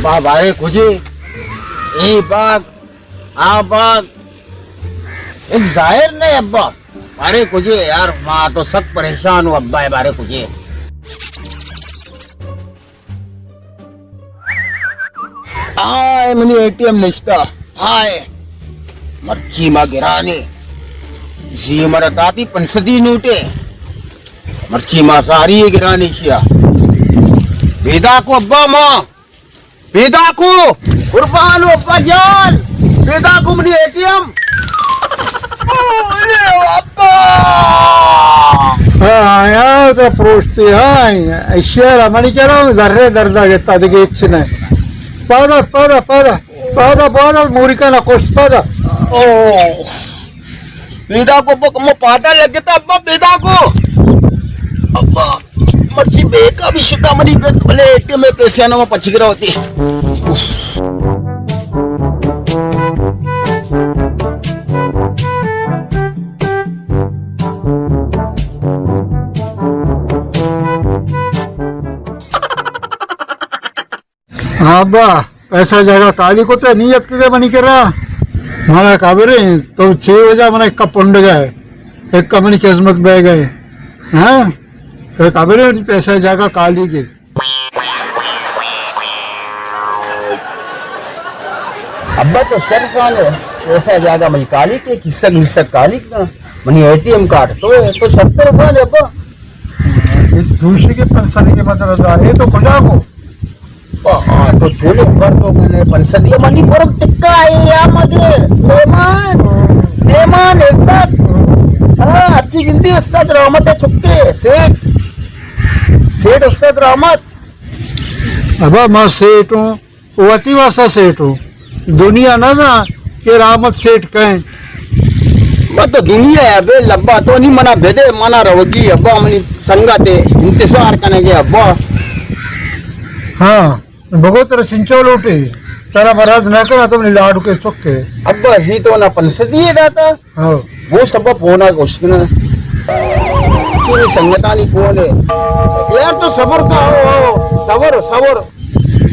با بارے کجے؟ اے باغ، آ باغ، ایک ظاہر نہیں ابا۔ بارے کجے یار، ما تو سک پریشان ہوں ابا، اے بارے کجے؟ آئے منی اے ٹی ایم نشتہ، آئے۔ مرچی ما گرانے۔ زی مرا داتی پنچ سدی نوٹے۔ مرچی ما ساری گرانے شیا۔ پیدا کو ابا ما۔ پیدا کو۔ قربان ہو ابا جان۔ پیدا کو منی اے ٹی ایم۔ ارے ابا۔ ہاں، یار، تو پروشتے، ہاں، اشیار منی کرا ذرے دردا گتا، دیگه ہچ نہ۔ پادا، پادا، پادا۔ پادا، پادا، موریکا نہ کشت، پادا۔ او۔ پیدا کو ابا، کمو پادا لگتا ابا، پیدا کو۔ ابا، مرچی بیکا بھی شتا منی بیک، بلے اے ٹی ایم میں پیسے نہ پچ گرا ہوتی۔ ہاں ابا، پیسہ جاگہ کالی کو تے نیت کے منی کرا۔ مانا خبر ہے، تو چھ بجہ منا ایک پنڈ گئے، ایک منی قسمت بہ گئے۔ ہاں؟ تو خبر ہے، پیسہ جاگہ کالی کے۔ ابا تو شر خان ہے، پیسہ جاگہ منی کالی کے، کسک مسک کالی کا، منی اے ٹی ایم کارڈ تو ہے، تو شر خان ہے ابا۔ اے دوشی کے پنچ سدی کے مطلب دا، اے تو کجا کو؟ آ، تو چولے پر تو کنے پنچ سدی منی برک ٹکا اے یا مدے۔ مہمان، مہمان عزت۔ ہاں، اچھی گندی استاد رحمت ہے چھکے، سیٹھ۔ سیٹھ استاد رحمت۔ ابا ما سیٹھ ہوں۔ وتی واسطہ سیٹھ ہوں۔ دنیا نہ دا کہ رحمت سیٹھ کہیں۔ بس تو دنیا ہے بے لبا تو نہیں منا بھدے منا روگی ابا منی سنگت ہے انتظار کرنے گے ابا۔ ہاں، بگو ترا چنچو لوٹے، ترا مراد نہ کرا تو منی لاڈو کے چکے۔ ابا زی تو نہ پنچ سدی داتا۔ ہاں۔ گوشت ابا پونا گوشت نا۔ چینی سنگتانی پون ہے۔ یار تو صبر کا، آؤ، آؤ، صبر، صبر۔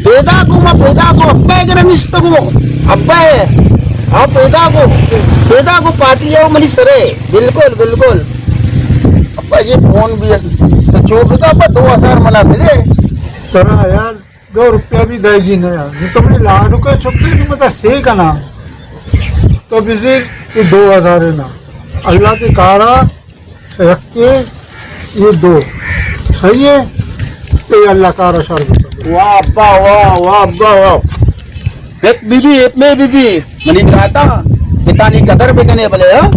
پیدا کو، ما پیدا کو، ابا ہے کہ نشت کو، ابا ہے۔ ہاں، پیدا کو، پیدا کو پارٹی ہے وہ منی سرے۔ بالکل، بالکل۔ ابا یہ فون بھی ہے۔ تو چوپ کا ابا دو ہزار منا ملے۔ سرا یار۔ دو روپیہ بھی دائیگی نہ یار۔ یہ تو منی لاڈو کا چھوکرے، تو متا سے کنا۔ تو بزیر یہ دو ہزار ہے نا۔ اللہ کے کارا رکھ کے یہ دو۔ صحیح ہے؟ تو یہ اللہ کارا شر بتا۔ واہ ابا، واہ، واہ ابا، واہ۔ ایک بی بی، ایک میں بی بی، منی براتا، پتانی قدر بکنے بلے، ہاں؟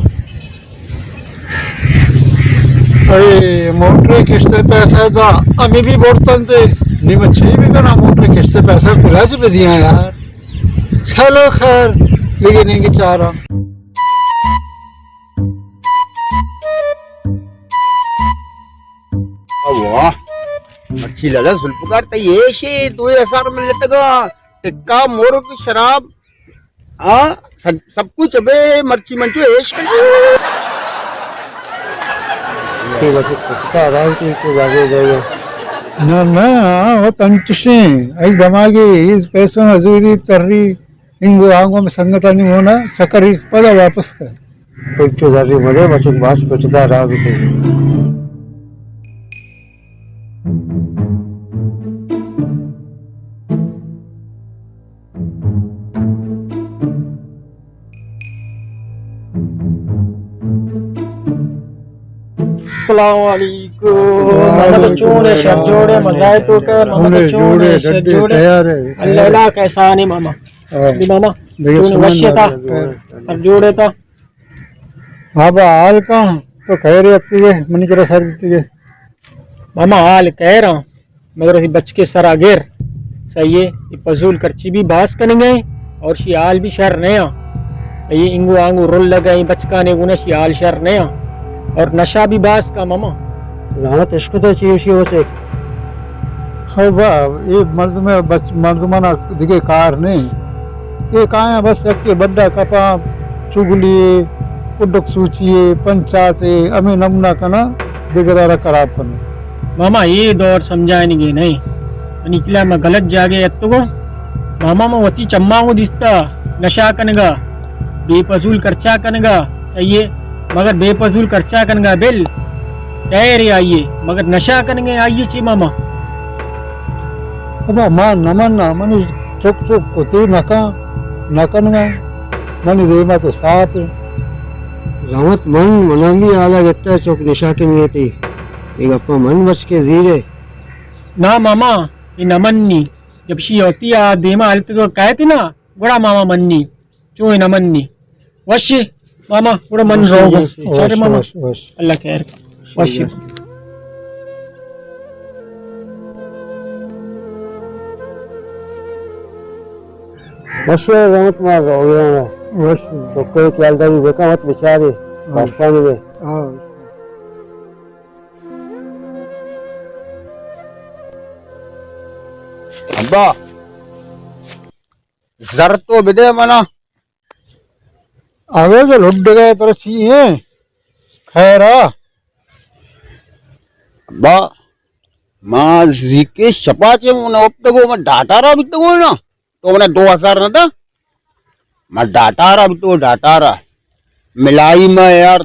ارے، موٹر قسط پیسہ دا، ہمیں بھی برتن دے۔ نی من چی بھی کرا، موٹر قسط پیسہ کلا چ بدیاں یار۔ چلو خیر، لیکن نہیں چارا۔ واہ، مرچی لالا ذوالفقار، تئی ایشی دو ہزار ملتگا، ٹکا مرگ شراب۔ ہاں، سب، سب کچھ ابے مرچی منچو ایش کر۔ کہ بس کتا راو کی کو جاگے جائے۔ نہ، نہ، ہاں، وہ تنچشیں، ای دماغی، اس پیسوں حضوری تری، انگو آنگو میں سنگتانی ہونا، چکر اس پدا واپس کر۔ پچو داری مڑے، بس ایک باس پچدا راو کی۔ السلام علیکم۔ محمد چون ہے، شر جوڑے، مزائے تو کر، محمد چون ہے، شر جوڑے۔ اللہ، اللہ کیسا نے ماما؟ ہاں۔ بنا نا، چون وشے تا، شر جوڑے تا۔ بابا، حال کن، تو خیر اتکگے، منی کرا سر دیتگے۔ ماما، حال خیر آں، مگر اسی بچکے سرا گر۔ صحیح ہے، یہ فضول خرچی بھی باز کنگے اور شی حال بھی شر نہ آں۔ صحیح ہے، انگو آنگو رول لگا، یہ بچکانے گونا شی حال شر نہ آں۔ اور نشہ بھی باز کا ماما۔ زانت اشکتا چی وشی وچے۔ ہو با، یہ مردم بچ، مردمانا دگے کار نہیں۔ یہ کایاں بس یکے بڈا کپاں، چگلی، پڈک سوچی، پنچات، ہمے نمونہ کنا، دگرارا خراب کنا۔ ماما، اے دور سمجھائینگے نئیں۔ منی کلا ما غلط جاگے اتگوں۔ ماما، ما وتی چماں گوں دیستا نشہ کنگا، بے فضول خرچہ کنگا، صحیح ہے، مگر بے فضول خرچہ کنگا بل، خیر ہے آئیے، مگر نشہ کنگے آئیے چی ماما؟ ابا، ما نہ مناں، منی چک چک کتی نہ کن، نہ کنگا، منی دیما تو ساپ ہے۔ زحمت من، منا بھی حالا گتا چک نشہ کنگے تی۔ اے گپا من بچ کے زیرے۔ نا ماما، اے نہ منی۔ جب شی ہوتی آ دیما ہلتگو کہتی نا، گڑا ماما منی۔ چو اے نہ منی۔ وشی ماما، گڑا من وشی، روگو۔ وشی، شر وش، ماما۔ وش، وش۔ اللہ خیر۔ وشی۔ وشی، رحمت ما روگو۔ وشی۔ تو کوئی خیال داری بکا مت بیچارے۔ ہاں۔ پاسپانی میں۔ ہاں۔ ابا، زر تو بدے منا۔ اوے جو لڈ گئے ترا چی ہیں؟ خیر آ؟ ابا، ما زیکے شپا چے من اپتگو، ما ڈاٹارا بیتگو نا۔ تو منا دو ہزار نہ دا؟ ما ڈاٹارا بیتو، ڈاٹارا۔ ملائی ما یار،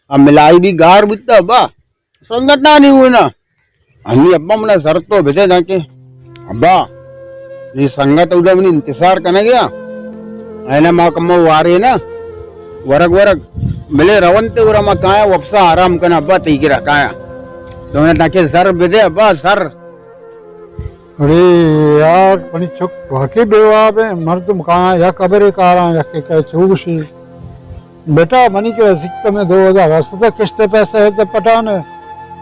آ ملائی بھی گار بیتا ابا۔ سنگتانی ہوئی نا۔ ہمی ابا منا زر تو بدے دانکہ۔ ابا، یہ سنگت اودا منی انتظار کنا گیا۔ اینا ما کمو وارے نا۔ ورگ ورگ ملے رونتے ورا ما کایا وپسا آرام کنا ابا تئی کرا کایا۔ تو منا تاکہ زر بدے ابا زر۔ اڑے یار، منی چک واقعی بے واب ہیں۔ مردم کاں یک خبرے کاراں، یک کہ چوشی۔ بیٹا، منی کرا سکہ میں دو ہزار ہشت سد قسط پیسہ ہے تو پٹھان ہے۔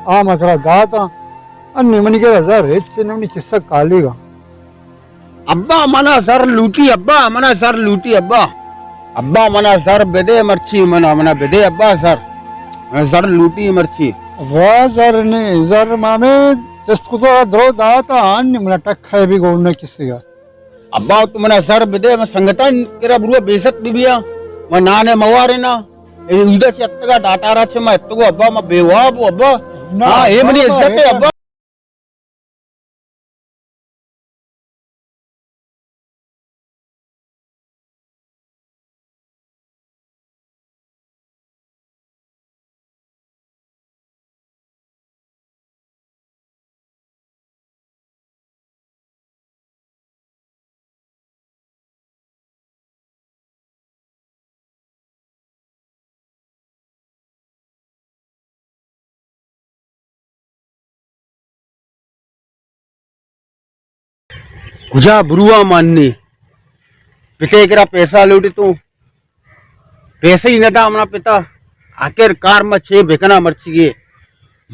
آ مسئلہ داتا۔ انی منی کرا زر ہچ نہ، منی قصہ کالی گا۔ ابا، منا زر لوٹی ابا، منا زر لوٹی ابا۔ ابا، منا زر بدے مرچی، منا، منا بدے ابا زر۔ منا زر لوٹی مرچی۔ وا زر نے، زر مامے چست کتا درو داتا، آن نے منا ٹک ہے بھی گون نہ کسی گا۔ ابا، تو منا زر بدے، من سنگتان کرا برو بے عزت بی بیا، من نانے موارے نا۔ اے اودا چہ اتگا ڈاٹارا چہ ما اتگو ابا، ما بے واب ابا۔ نا، ہاں، اے منی ابا، عزت ہے ابا۔ کجا برواں من نی؟ پتے کرا پیسہ لوٹتوں، پیسہ ہی نہ دا منا پتا۔ آخر کار ما چے بکناں مرچیگے؟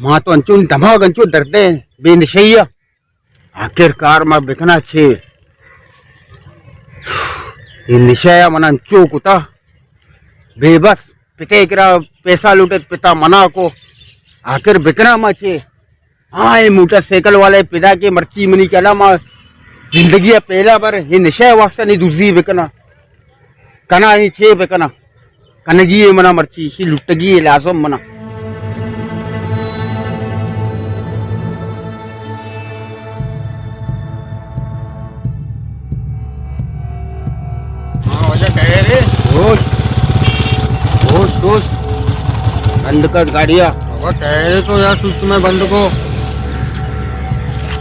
ما تو انچو دماغ انچو درد ہے، بے نشئی ء۔ آخر کار ما بکناں چے؟ اے نشہ ء من انچو کتا، بے بس۔ پتے کرا پیسہ لوٹت، پتا منع کو۔ آخر بکناں ما چے؟ ہاں، اے موٹر سائیکل والے پدا کہ مرچی منی کلا ما زندگی ء پہلا بر اے نشہ ء واسطہ نی دزی بکناں۔ کناں اے چے بکناں؟ کنگی اے منا مرچی، ایشی لٹگی اے لازم منا۔ ہاں، واجہ کہے رے؟ ہوش۔ ہوش، ہوش۔ بند کر گاڑیا۔ بابا، کہے رے تو یار، سوچ میں بند کو۔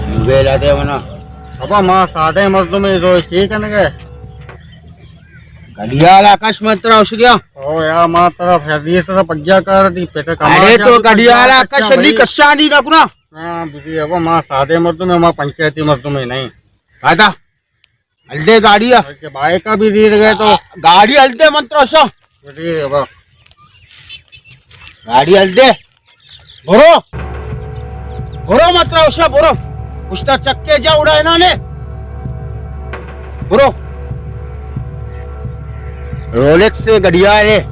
موبائل آتے ہونا۔ بابا، ما سادہ مردم ہے، تو چی کنگے؟ گڑیالا کش من ترا ہوش گیا۔ او یار، ما ترا فیضی سرا پگیا کار دی، پیٹے کما ارے تو گڑیالا کش، لی کشانی نہ کنا۔ ہاں، بزی ابا، ما سادے مردم ہے، ما پنچایتی مردم ہے نہیں۔ کاتا؟ ہلدے گاڑی ہے۔ کہ بائک بھی دیر گئے تو۔ گاڑی ہلدے من ترا شا۔ جی ابا۔ گاڑی ہل دے۔ برو۔ برو مت رہو شا، برو۔ اشتر چکے جا اڑائینا نے۔ برو۔ رولیکس سے گھڑیال ہے۔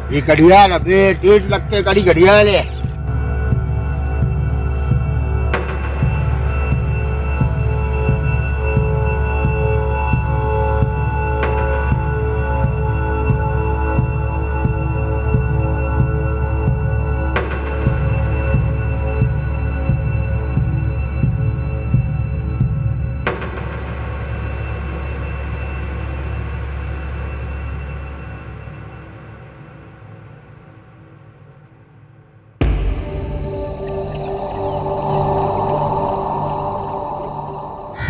یہ گھڑیال ابھی ڈیڑھ لاکھ کے گھڑی گھڑیال ہے۔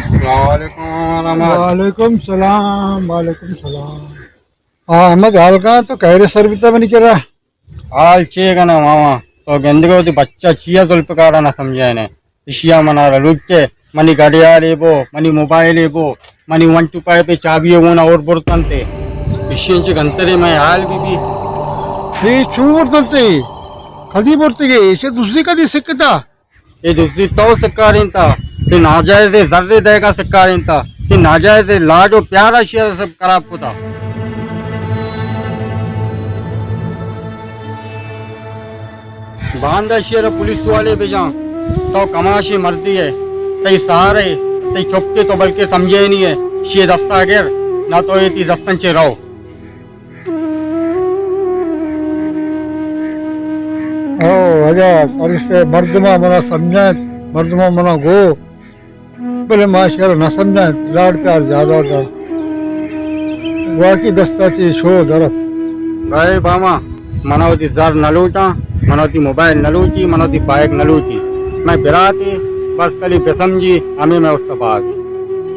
السلام علیکم ورحمۃ۔ وعلیکم سلام، وعلیکم سلام۔ ہاں، احمد، حال کہاں؟ تو کہرے سر بیتا منی کرا؟ حال چے کنا ماما؟ تو گندگو تی بچہ چیا ذوالفقار ءَ نہ سمجھائینے۔ اشیا منا را لوٹے، منی گھڑیالے بو، منی موبائلے بو، منی ون ٹو فائیو پہ چابی ہونا اور برتنتے۔ اشین چے گنترے میں حال بی بی۔ اے چون برتنتے؟ کدی برتگے؟ ایشے دوسری کدی سکتا؟ اے دزی تو سکارینتا، تے ناجائز زر دئیگا سکارینتا، تے ناجائز لاڈ و پیارا شیئر سب خراب کتا۔ باندا شیئر پولیس والے بجان، تو کماشے مردی ہے، تئی سار ہے، تئی چکے تو بلکہ سمجھے نہیں ہے، شی دستا گر، نہ تو ایتی دستن چے رو۔ او اجا فرشتے مردما منا سمجھائیں، مردما منا گو، بلے ما شر نہ سمجھائیں، لاڈ پیار زیادہ دا۔ واقعی دستا چی شو درت۔ بھائی باما، منا وتی زر نہ لوٹاں، منا وتی موبائل نہ لوٹی، منا وتی بائیک نہ لوٹی۔ میں براتے بس کلی بسمجھی، ہمیں میں اس باز۔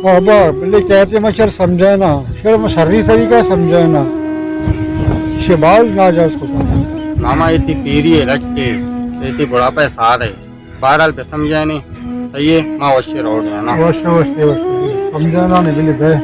بابا، بلے کہتے میں شر سمجھائے نا۔ شر میں شری طریقہ سمجھائے نا۔ شے باز ناجائز کتا۔ ماما، ایتی پیری ہے، لٹے، ایتی بڑھاپا ہے، سار ہے۔ بہرحال بہ سمجھائے نے، صحیح ہے، ما وشے روڈ ہے نا۔ وشے، وشے، وشے۔ سمجھائے نا نے، بلے بے۔